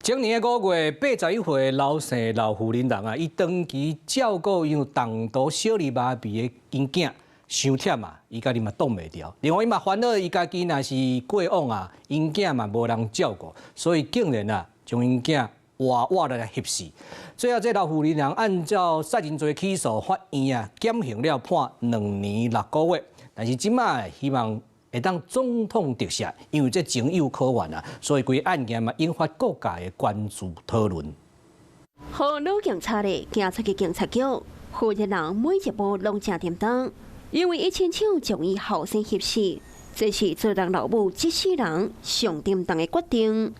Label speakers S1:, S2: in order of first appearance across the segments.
S1: 前年的5月，81歲劉姓老婦人人啊，伊長期照顧𪜶同途小兒麻痹的𪜶囝，傷忝啊，伊家己嘛擋袂牢。另外，伊嘛煩惱伊家己若是過往啊，𪜶囝嘛無人照顧，所以竟然啊，將𪜶囝活活來翕死。最後，這老婦人人按照殺人罪起訴，法院啊減刑了判2年6個月。但是這擺希望會當總統特赦，因為這情有可原啊，所以規案件嘛引發各界的關注討論。
S2: 予女警察咧行出去警察局，負責人每一步攏誠沉重，因為伊親手將伊後生翕死，這是做人老母這世人上沉重的決定。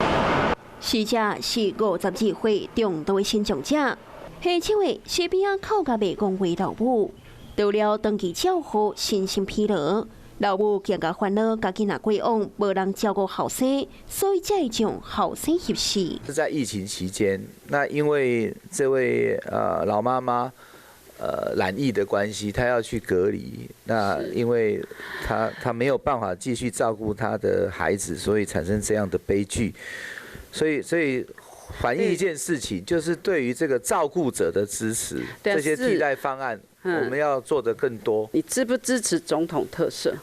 S2: 死者是52歲重度的身障者，下手的是邊仔哭甲袂講話老母，除了長期照護身心疲勞，老母更加煩惱，家己若過往無人照顧後生，所以才會將後生翕死。
S3: 是在疫情期間，那因為這位老媽媽染疫的關係，她要去隔離。那因為她沒有辦法繼續照顧她的孩子，所以產生這樣的悲劇。所以反映一件事情，就是對於這個照顧者的支持，這些替代方案，我們要做得更多。
S4: 你支不支持總統特赦？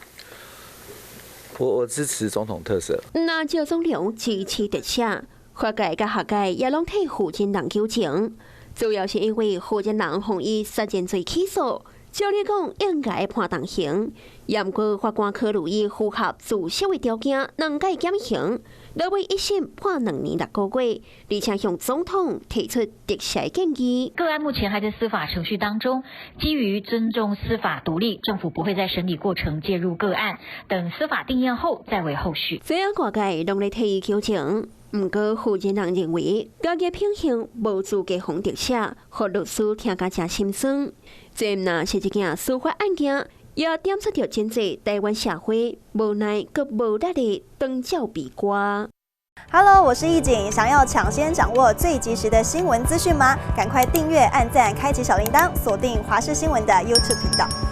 S3: 我支持總統特赦。
S2: 那趙宗龍支持特赦，法界佮學界也攏替負責人求情，主要是因為負責人予以殺人罪起訴，照理講應該判重刑，毋過法官考慮伊符合自首的條件，能夠減刑。落尾一審判2年6個月，而且向總統提出特赦建議。
S5: 個案目前還在司法程序當中，基於尊重司法獨立，政府不會在審理過程介入個案，等司法定讞後再為後續。
S2: 這樣外界攏咧替伊求情，毋過負責人認為，家己品行無資格予特赦，予律師聽甲誠心酸。這毋但是一件司法案件，也點出著真濟台灣社會無奈閣無力的長照悲歌。
S6: Hello，我是易景，想要搶先掌握最及時的新聞資訊嗎？趕快訂閱、按讚、開啟小鈴鐺，鎖定華視新聞的 YouTube 頻道。